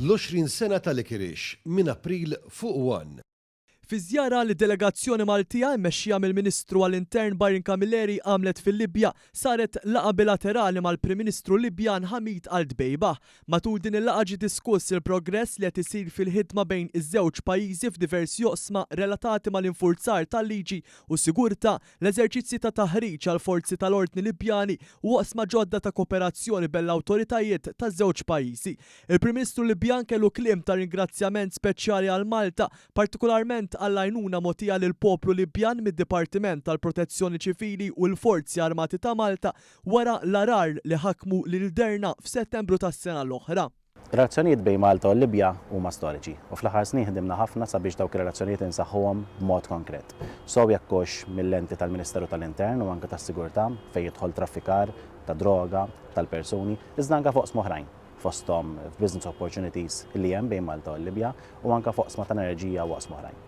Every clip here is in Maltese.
L-20 sena ta' Licorice minn April fuq one. Fi żjara li delegazzjoni Maltija mmexxija mill-Ministru għall-Intern Byron Camilleri għamlet fil-Libja, saret laqgħa bilaterali mal-Prim Ministru Libjan Hamid Al-Dbeibah. Matul din il-laqgħa ġie diskuss il-progress li qed isir fil-ħidma bejn iż-żewġ pajjiżi f'diversi oqsma relatati mal-infurzar tal-liġi u sigurtà, l-eżerċizzji ta' taħriġ għall-forzi tal-ordni Libjani u oqsma ġodda ta' kooperazzjoni bejn l-awtoritajiet taż-żewġ pajjiżi. Il-Prim Ministru Libjan kellu kliem ta' ringrazzjament speċjali għal Malta, partikolarment għall-għajnuna mogħtija lill-poplu Libjan mid-Dipartiment tal-Protezzjoni Ċivili u l-Forzi Armati ta' Malta wara l-għarar li ħakmu lil Derna f'Settembru tas-sena l-oħra. Ir-relazzjonijiet bejn Malta u l-Libja huma storiċi u fl-aħħar snin ħdimna ħafna sabiex dawk ir-relazzjonijiet insaħħuhom b'mod konkret. Sew jekk hux mil-lenti tal-Ministeru tal-Intern u anke tas-Sigurtà fejn jidħol traffikar ta' droga, tal-persuni, iżda anke f'oqsma oħrajn, fosthom f'business opportunities li hemm bejn Malta u l-Libja u anke f'oqsma tal-enerġija u oqsma oħrajn.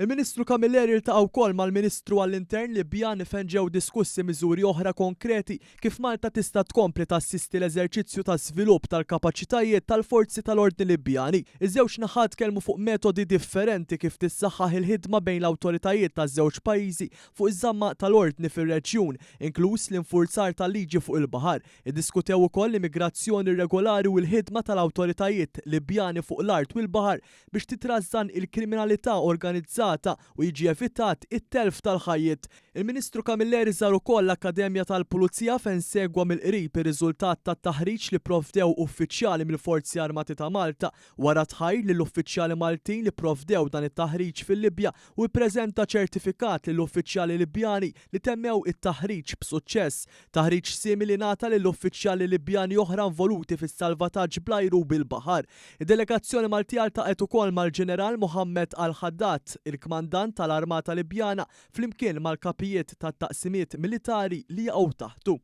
Il-Ministru Camilleri ltaqa' wkoll mal-Ministru għall-Intern Libjan fejn ġew diskussi miżuri oħra konkreti kif Malta tista' tkompli tassisti l-eżerċizzju ta' żvilupp tal-kapaċitajiet tal-forzi tal-ordni Libjani. Iż-żewġ naħat tkellmu fuq metodi differenti kif tissaħħaħ il-ħidma bejn l-awtoritajiet taż-żewġ pajjiżi fuq iż-żamma tal-ordni fir-reġjun, inkluż l-infurzar tal-liġi fuq il-baħar. Iddiskutew ukoll l-immigrazzjoni irregolari u l-ħidma tal-awtoritajiet Libjani fuq l-art u l-baħar biex titrażżan il-kriminalità organizzata u jiġi evitat it-telf tal-ħajjiet. Il-Ministru Camilleri żar ukoll l-Akkademja tal-Pulizija fejn segwa mill-qrib ir-riżultat tat-taħriġ li pprovdew uffiċjali mill-Forzi Armati ta' Malta. Wara tħajr lill-uffiċjali Maltin li pprovdew dan it-taħriġ fil-Libja u ippreżenta ċertifikat lill-uffiċjali Libjani li temmew it-taħriġ b'suċċess. Taħriġ simili ngħata lil uffiċjali Libjani oħra involuti fis-salvataġġ bl-ajru u bil-baħar. Id-delegazzjoni Maltija ltaqgħet ukoll mal-Ġeneral Mohammed Al-Haddad, il-Kmandant tal-Armata Libjana, flimkien mal-kapijiet tat-taqsimiet militari li jaqgħu taħtu.